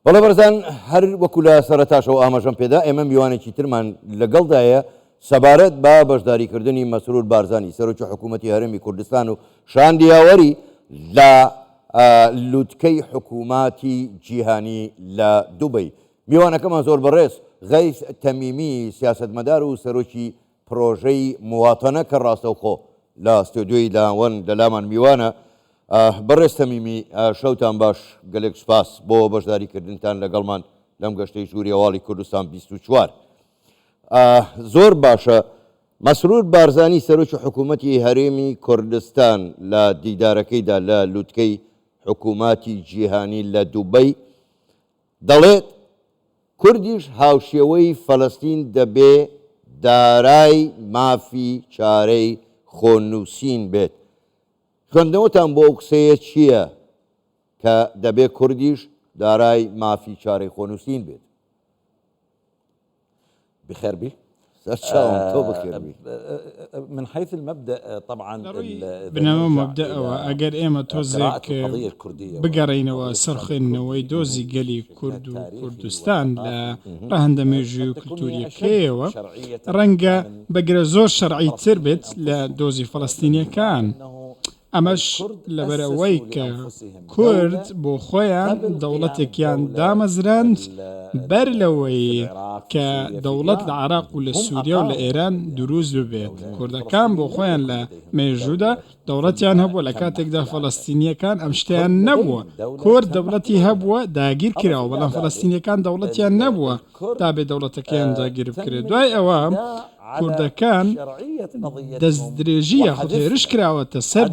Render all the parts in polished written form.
بەڵێ بەڕێزان هەر وەکو لە سەرەتاشەوە ئاماژەم پێدا ئێمە میوانێکی ترمان لەگەڵدایە سەبارەت بە بەشداریکردنی مەسرور بارزانی سەرۆکی حکوومەتی هەرێمی کوردستان و شاندی یاوەری لە لوتکەی حکووماتی جیهانی لە دوبەی. میوانەکەمان زۆر بەڕێز غەیس تەمیمی سیاسەتمەدار و سەرۆکی پرۆژەی مواتەنە کە ڕاستەوخۆ لە ستۆدیۆی لاوەن لە لامان میوانە. بەڕێز تەمیمی شەوتان باش، گەلێک سوپاس بۆ بەشداری کردنتان لەگەڵمان لەم گەشتەی ژووری هەواڵی کوردستان 24. زۆر باشە مەسرور بارزانی سەرۆکی حکوومەتی هەرێمی کوردستان لە دیدارەکەیدا لە لوتکەی حکووماتی جیهانی لە دوبەی دەڵێت، کوردیش هاوشێوەی فەلەستین دەبێ دارای مافی چارەی خۆنووسین بێت. خوێندنەوەتان بۆ ئەو قسەیە چییە کە دەبێ کوردیش دارای مافی چارەی خۆنووسین بێت؟ بخێر بی. سەرچاوم تۆ بخێر بی. من حيث المبدأ طبعا لە ڕووی بنەما و مەبدەئەوە ئەگەر ئێمە تۆزێک بگەڕێینەوە سەر خوێندنەوەی دۆزی گەلی کورد و کوردستان لە ڕەهەندە مێژووی و کلتورییەکەیەوە ڕەنگە بگرە زۆر شەرعیتر بێت لە دۆزی فەڵەستینییەکان. ئەمەش لەبەرئەوەی کە کورد بۆ خۆیان دەوڵەتێکیان دامەزراند بەر لەوەی کە دەوڵەت لە عێراق و لە سووریا و لە ئێران دروست ببێت. کوردەکان بۆ خۆیان لە مێژوودا دەوڵەتیان هەبووە لە کاتێکدا فەڵەستینییەکان ئەم شتەیان نەبووە. کورد دەوڵەتی هەبووە داگیر کراوە، بەڵام فەڵەستینییەکان دەوڵەتیان نەبووە تا بێ دەوڵەتەکەیان داگیر بکرێت. دوای ئەوە کوردەکان دەستدرێژی یاخود هێرش کراوەتە سەر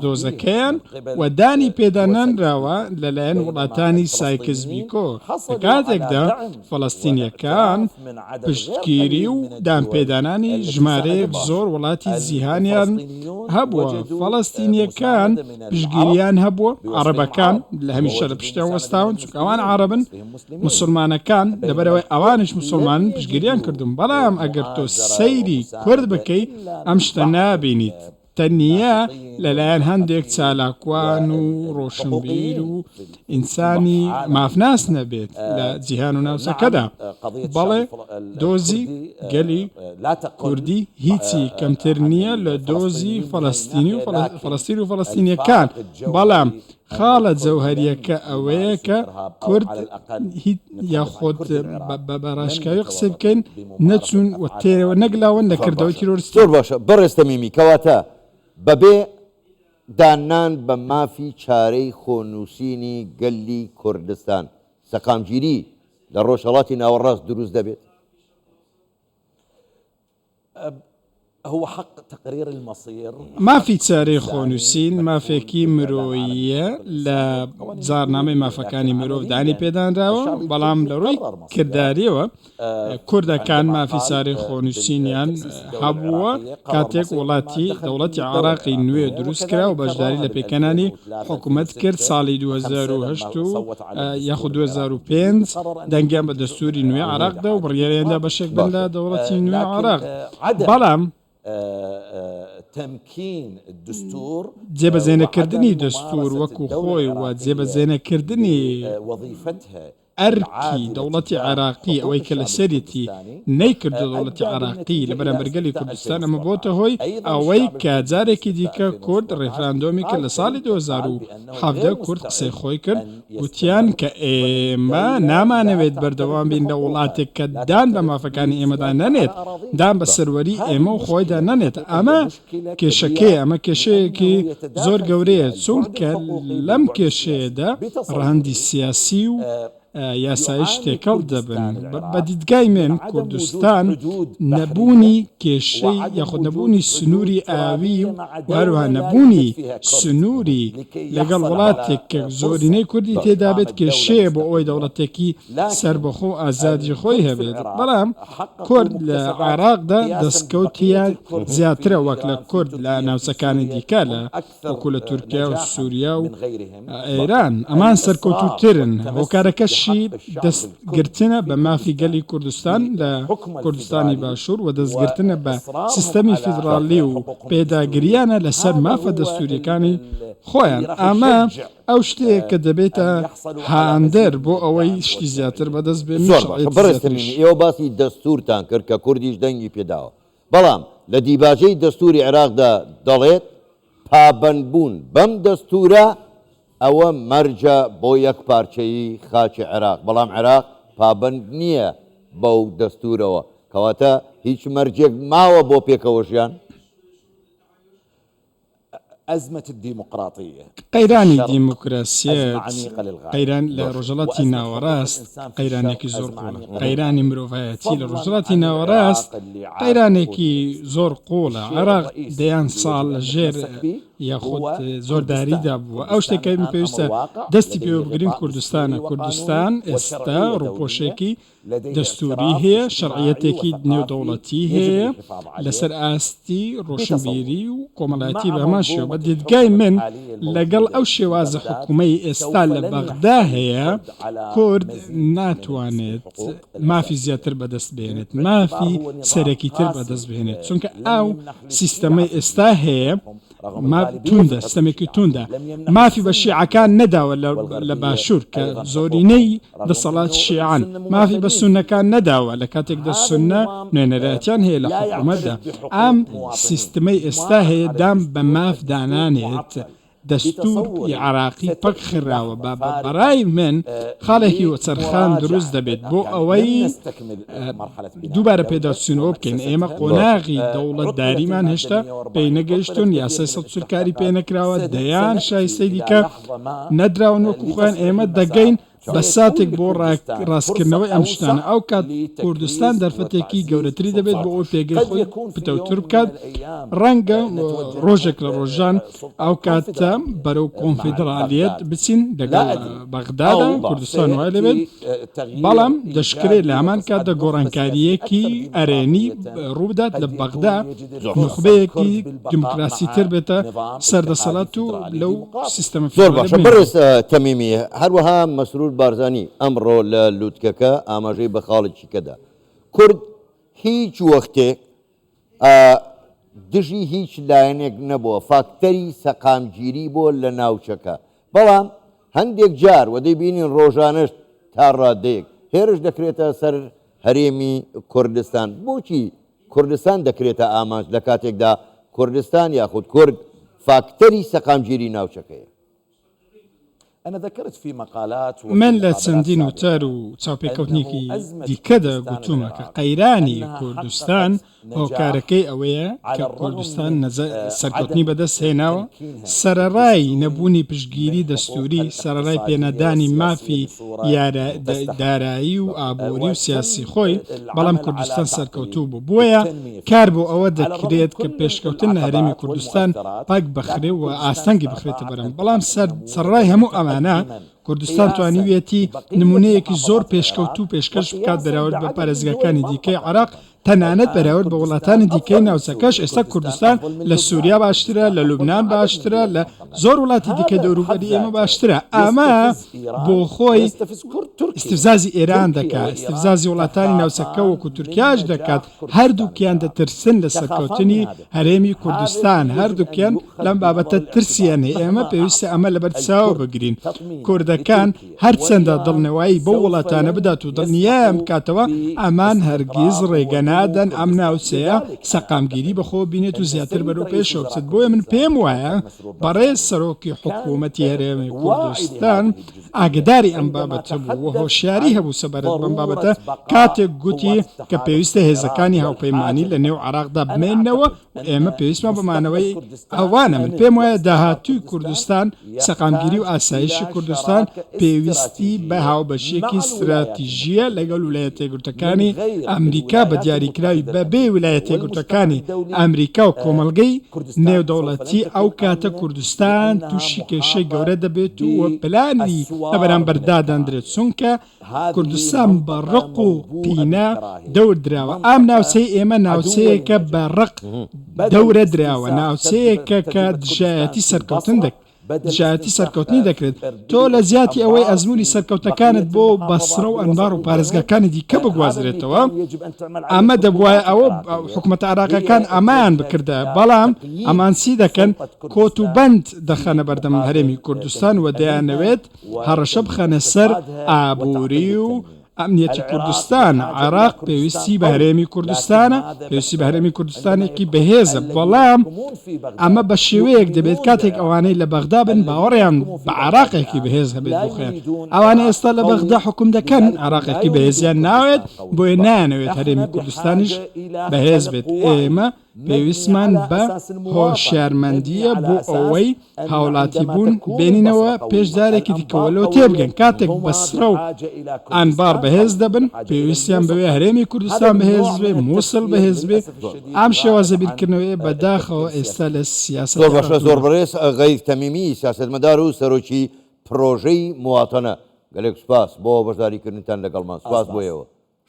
دۆزەکەیان و دانی پێدا نەنراوە لەلایەن وڵاتانی سایکس بیکۆ، لە کاتێکدا فەڵەستینییەکان پشتگیری و دانپێدانانی ژمارەیەک زۆر وڵاتی جیهانیان هەبووە، فەڵەستینییەکان پشتگیریان هەبووە، عەڕەبەکان لە هەمیشە لە پشتیان وەستاون چونکە ئەوان عەڕەبن، موسڵمانەکان لەبەرئەوەی ئەوانیش موسڵمانن پشتگیریان کردوون، بەڵام ئەگەر تۆ سەیری کورد بکەی ئەم شتە نابینیت تەنیا لەلایەن هەندێک چالاکوان و ڕۆشنبیر و ئینسانی مافناس نەبێت لە جیهان و ناوچەکەدا. بەڵێ دۆزی گەلی کوردی هیچی کەمتر نییە لە دۆزی فەڵەستینی و فەڵەستین و فەڵەستینیەکان، بەڵام خاڵە جەوهەرییەکە ئەوەیە کە کورد هیچ یاخود بە ڕاشکاوی قسەی بکەین نەچوون و تێرەوە نەگلاون لە زۆر کردەوەی باشە تیرۆریستی. زۆر باشە بەڕێز تەمیمی کەواتە بەبێ داننان بە مافی چارەی خۆنووسینی گەلی کوردستان سەقامگیری لە ڕۆژهەڵاتی ناوەڕاست دروست دەبێت؟ مافی چارەی خۆنووسین مافێکی مرۆییە لە جاڕنامەی مافەکانی مرۆڤ دانی پێدانراوە، بەڵام لە ڕووی کردارییەوە کوردەکان مافی چارەی خۆنووسینیان هەبووە کاتێک وڵاتی دەوڵەتی عێراقی نوێ دروستکرا و بەشداری لە پێکهێنانی حکومەت کرد ساڵی 2008 و یاخود 2005 دەنگیان بە دەستوری نوێ عێراق دا و بڕیاریاندا بەشێک بن لە باشە دەوڵەتی نوێ لكن عێراق عدم بەڵام تمكين الدستور جێبەجێنەکردنی وعدم دەستور ممارسة وەکو الدولة خۆی و العراقية جێبەجێنەکردنی لوظيفتها ئەرکی العادلة دەوڵەتی تجاه عێراقی حقوق ئەوەی کە الشعب لەسەریەتی الكردستاني نەیکردووە دەوڵەتی أدى عێراقی بالنتيجة لە إلى بەرامبەر گەلی استفتاء کوردستان ئەمە بۆتە 2017 هۆی أيضا ئەوەی الشعب کە الكردي في جارێکی استفتاء دیکە کورد 2017 ڕیفراندۆمی کرد قال لە ساڵی كلمة قال بأنه 2017 غير کورد قسەی مستعد خۆی کرد أن وتیان يستمر کە ضمن ئێمە دولة لا نامانەوێت تعترف بەردەوام بین لە بحقوقها وڵاتێک کە لا دان بە تعترف مافەکانی ئێمەدا بسيادتها نەنێت على أراضيها دان بە باشە سەروەری هذه ئێمە و خۆیدا المشكلة نەنێت الحقيقة هي ئەمە مشكلة کێشەکەیە كبيرة ئەمە کێشەیەکی لأنه زۆر يتداخل گەورەیە فيها البعد چونکە الحقوقي لەم بالبعد السياسي کێشەیەدا ڕەهەندی بتصوري سیاسی و یاساییش يعاني تێکەڵ دەبن. كردستان بە العراق دیدگای من من عدم وجود کوردستان حدود بحرية نەبوونی کێشەی وعدم یاخود وجود نەبوونی حدود سنووری ئاوی ترابية و مع و هەروەها دولة لا يوجد نەبوونی فيها كرد سنووری لكي لەگەڵ يحصل وڵاتێک على کە فرصة زۆرینەی کوردی تێدا بێت بإقامة دولة کێشەیە بۆ ئەوەی مستقلة دەوڵەتێکی لكن سەربەخۆ و ئازادی خۆی الكرد في هەبێت. العراق بەڵام حققوا کورد لە مكتسبات عێراقدا قياسا ببقية دەستکەوتیان الكرد زیاترە في وەک لە إيران في کورد لە تركيا في ناوچەکانی سوريا دیکە لە هم أكثر وەکو لە تورکیا و نجاحا سوریا و من غيرهم ئێران ئەمان الإصرار سەرکەوتووترن والتمسك هۆکارەکەش بحق. ئەمەشی دەست گرتنە بە مافی گەلی کوردستان لە کوردستانی باشوور و دەستگرتنە بە سیستەمی فیدڕاڵی و پێداگرییانە لەسەر مافە دەستوورییەکانی خۆیان. ئەمە ئەو شتەیە کە دەبێتە هاندەر بۆ ئەوەی شتی زیاتر بەدەست بێنن و زۆر باشە شەرعیەتی بەڕێز زیاتریش. تەمیمی، ئێوە باسی دەستوورتان کرد کە کوردیش دەنگی پێداوە، بەڵام لە دیباچەی دەستووری عێراقدا دەڵێت پابەندبوون بەم دەستوورە ئەوە مەرجە بۆ یەکپارچەیی خاکی عێراق، بەڵام عێراق پابەند نییە بەو دەستوورەوە، کەواتە هیچ مەرجێک ماوە بۆ پێکەوەژیان؟ قەیرانی دیموکراسیەت، قەیران لە ڕۆژهەڵاتی ناوەڕاست قەیرانێکی زۆر قووڵە، قەیرانی مرۆڤایەتی لە ڕۆژهەڵاتی ناوەڕاست قەیرانێکی زۆر قووڵە، عێراق دەیان ساڵ لە ژێر یاخود زۆرداریدا بووە، ئەو شتێک کە پێویستە دەستی پێوە بگرین کوردستانە، کوردستان ئێستا ڕووپۆشێکی دەستووری هەیە، شەرعیەتێکی نێودەوڵەتی هەیە لەسەر ئاستی ڕۆشنبیری و کۆمەڵایەتی بە هەمان شێوە. بە دیدگای من لەگەڵ ئەو شێوازە حکومەی ئێستا لە بەغدا هەیە، کورد ناتوانێت مافی زیاتر بەدەست بهێنێت، مافی سەرەکیتر بەدەست بهێنێت، چونکە ئەو سیستەمەی ئێستا هەیە، توندە، ستەمێکی توندە، مافی بە شیعەکان نەداوە لە باشوور کە زۆرینەی دەسەڵات شیعەن، مافی بە سوننەکان نەداوە لە کاتێکدا سوننە نوێنەرایەتیان هەیە لە حکوومەتدا. ئەم سیستمەی ئێستا هەیە دان بە ماف دانانێت، دەستوور ی عێراقی پەک خراوە، بە بەڕای من خاڵێکی وەچەرخان دروست دەبێت بۆ ئەوەی دووبارە پێداچوونەوە بکەین، ئێمە قۆناغی دەوڵەتداریمان هێشتا پێی نەگەیشتوون، یاسای 140 کاری پێ نەکراوە، دەیان شایستەی دیکە نەدراون وەکو خۆیان، ئێمە دەگەین بە ساتێک بۆ ڕاستکردنەوەی ئەم شتانە، ئەو کات کوردستان دەرفەتێکی گەورەتری دەبێت بۆ ئەوەی پێگەی خۆی پتەوتر بکات، ڕەنگە ڕۆژێک لە ڕۆژان ئەو کاتە بەرەو کۆنفیدرالیەت بچین لەگەڵ بەغدادا، کوردستان وای لێبێت، بەڵام دەشکرێت لە هەمان کاتدا گۆڕانکارییەکی ئەرێنی ڕووبدات لە بەغدا، نوخبەیەکی دیموکراسیتر بێتە سەر دەسەڵات و لەو سیستەمە زۆر فیدراڵیە باشە بمێنێتەوە. بەڕێز تەمیمی، هەروەها مەسرور بارزانی ئەمڕۆ لە لوتکەکە ئاماژەی بە خاڵێکی کە دا، کورد هیچ وەختێک دژی هیچ لایەنێک نەبووە، فاکتەری سەقامگیری بووە لە ناوچەکە، بەڵام هەندێک جار و دەیبینین ڕۆژانەش تا ڕادەیەک هێرش دەکرێتە سەر هەرێمی کوردستان، بۆچی کوردستان دەکرێتە ئامانج لە کاتێکدا کوردستان یاخود کورد فاکتەری سەقامگیری ناوچەکەیە؟ من لە چەندین وتار و چاوپێکەوتنێکی دیکەدا گوتوومە کە قەیرانی کوردستان هۆکارەکەی ئەوەیە کە کوردستان سەرکەوتنی بەدەست هێناوە، سەرەڕای نەبوونی پشتگیری دەستووری، سەرەڕای پێنەدانی مافی دارایی و ئابووری و سیاسی خۆی، بەڵام کوردستان سەرکەوتوو بوو. بۆیە کار بۆ ئەوە دەکرێت کە پێشکەوتن لە هەرێمی کوردستان پەک بخرێ و ئاستەنگی بخرێتە بەرەم، بەڵام سەرەڕای هەموو ئەمانە کوردستان توانیویەتی نموونەیەکی زۆر پێشکەوتوو پێشکەش بکات بەراورد بە پارێزگاکانی دیکەی عێراق، تەنانەت بەراورد بە وڵاتانی دیکەی ناوچەکەش، ئێستا کوردستان لە سووریا باشترە، لە لوبنان باشترە، لە زۆر وڵاتی دیکەی دەوروبەری ئێمە باشترە. ئەمە بۆ خۆی ئیستفزازی ئێران دەکات، ئیستفزازی وڵاتانی ناوچەکە وەکو تورکیاش دەکات، هەردووکیان دەترسن لە سەرکەوتنی هەرێمی کوردستان، هەردووکیان لەم بابەتە ترسیان هەیە، ئێمە پێویستە ئەمە لەبەر چاو بگرین. کوردەکان هەرچەندە دڵنەوایی بەو وڵاتانە بدات و دڵنیایان بکاتەوە، ئەمان هەرگیز ڕێگە نادەن ئەم ناوچەیە سەقامگیری بەخۆوە بینێت و زیاتر بەرەو پێشەوە بچێت، بۆیە من پێم وایە بەڕێز سەرۆکی حکوومەتی هەرێمی کوردستان ئاگەداری ئەم بابەتە بوو و هۆشیاری هەبوو سەبارەت بەم بابەتە کاتێک گوتی کە پێویستە هێزەکانی هاوپەیمانی لە نێو عێراقدا بمێننەوە و ئێمە پێویستمان بە مانەوەی ئەوانە. من پێم وایە داهاتووی کوردستان، سەقامگیری و ئاسایشی کوردستان پێویستی بە هاوبەشییەکی ستراتیژییە لەگەڵ ویلایەتە یەکگرتووەکانی ئەمریکا، بە دیاریکراوی بەبێ ویلایەتە یەکگرتووەکانی ئەمریکا و کۆمەڵگەی نێودەوڵەتی، ئەو کاتە کوردستان تووشی کێشەی گەورە دەبێت و پلانی لە بەرامبەر دادەندرێت، چونکە کوردستان بە ڕق و قینە دەور دراوە، ئەم ناوچەی ئێمە ناوچەیەکە بە ڕق دەورە دراوە، ناوچەیەکە کە دژایەتی سەرکەوتن دەکات. دژایەتی سەرکەوتنی دەکرێت. تۆ لە جیاتی ئەوەی ئەزموونی سەرکەوتنەکانت بۆ بەسرە و ئەنبار و پارێزگاکانی دیکە بگوازرێتەوە، ئەمە دەبوایە ئەوە حکومەتە عێراقیەکان ئەمەیان بکردایە، بەڵام ئەمان چی دەکەن؟ کۆت و بەند دەخەنە بەردەم هەرێمی کوردستان و دەیانەوێت هەڕەشە بخەنە سەر ئابووری و ئەمنیەتی کوردستان، عێراق پێویستی بە هەرێمی کوردستانە، پێویستی بە هەرێمی کوردستانێکی بەهێزە، بەڵام ئەمە بە شێوەیەک دەبێت کاتێک ئەوانەی لە بەغدا بن باوەڕیان بە عێراقێکی بەهێز هەبێت بۆ خۆیان، ئەوانە ئێستا لە بەغدا حوکم دەکەن عێراقێکی بەهێزیان ناوێت، بۆیە نایانەوێت هەرێمی کوردستانیش بەهێز بێت، ئێمە پێویستمان بە هۆشیارمەندییە بۆ ئەوەی هاوڵاتیبوون بێنینەوە پێش جارێکی دیکە و لەوە تێبگەن کاتێک بەسرە و ئەنبار بەهێز دەبن پێویستیان بەوەیە هەرێمی کوردستان بەهێز بێ، موسڵ بەهێز بێ، ئەم شێوازە بیرکردنەوەیە بەداخەوە ئێستا لە سیاسەتی زۆر باشە عێراق زۆر دوورە. بەڕێز غەیث تەمیمی سیاسەتمەدار و سەرۆکی پرۆژەی مواتەنە گەلێک سوپاس بۆ بەشداریکردنتان لەگەڵمان سوپاس بۆ ئێوە.